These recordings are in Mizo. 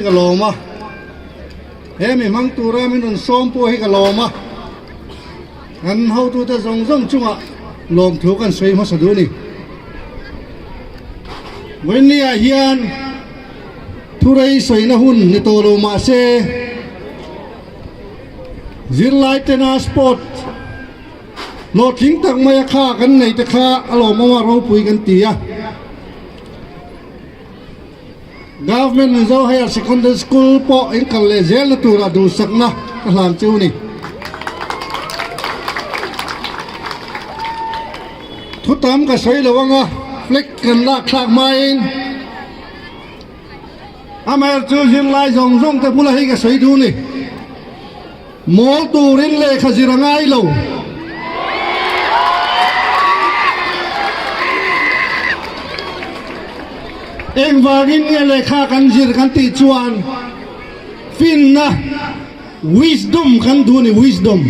Ka lawm a, he mi hmang tura min rawn sawm pawh hi ka lawm a, kan hotute zawng zawng chungah lawmthu kan sawi hmasa duh a ni. Vawiinni-ah hian thurei sawina hun ni tawh lo mah se, zirlai tena sport hlawhtling tak maia kha kan nei te kha a lawmawm a ropui kan ti a. Government Mizo Higher Secondary School pawh in kal leh zel na turah duhsakna ka hlan cheu ni. Thu tam ka sawi lo anga flag kan lak thlak hmain amaherawhchu chu zirlai zawng zawng te bula hei ka sawi duh ni. Mawl turin lehkha zir a ngai lo. Engvangin nge lehkha kan zir kan tih chuan finna, wisdom, kan duh a ni, wisdom.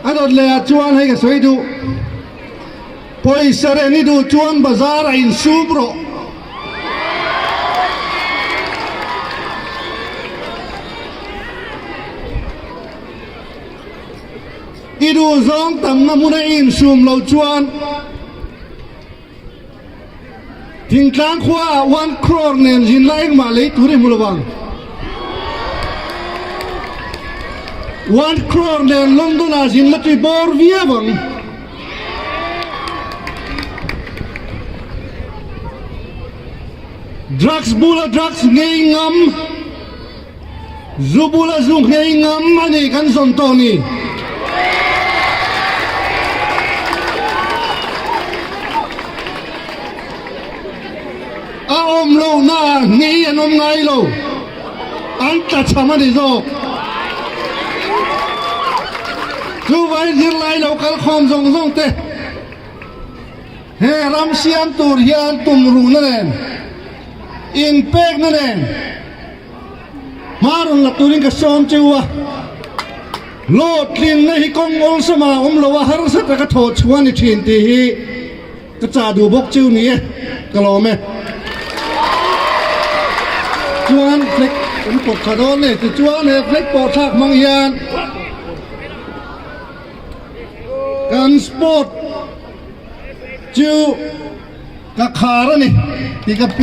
A dawt leh ah chuan hei ka sawi duh. Pawisa reng i duh chuan bazar a insum rawh. I duh zawng tamna hmuna i insum loh chuan thingtlang khuaah one crore nen zin la engmah lei tur i hmu lo vang. One crore nen London ah zin la tui bawr viau ang. Drugs bula drugs ngei ngam, zu bula zu ngei ngam a ni kan zawn tawh ni. A awm lohna ah ngei an awm ngai lo, an tla cham a ni zawk. Chuvai zirlai lo kal khawm zawng zawng te he ram siam tur hian tum ruhna nen, inpekna nen hma rawn la turin ka sawm cheu a. Hlawhtlinna hi kawng awlsama awm lo a, harsa taka thawh chhuah a ni thin tih hi Ka chah duh bawk chu ni e, ka lawm e. Chuan flag kan pawt tha dawn e, tichuan he flag pawh thlak hmang hian kan sport chu ka khar a ni tih ka.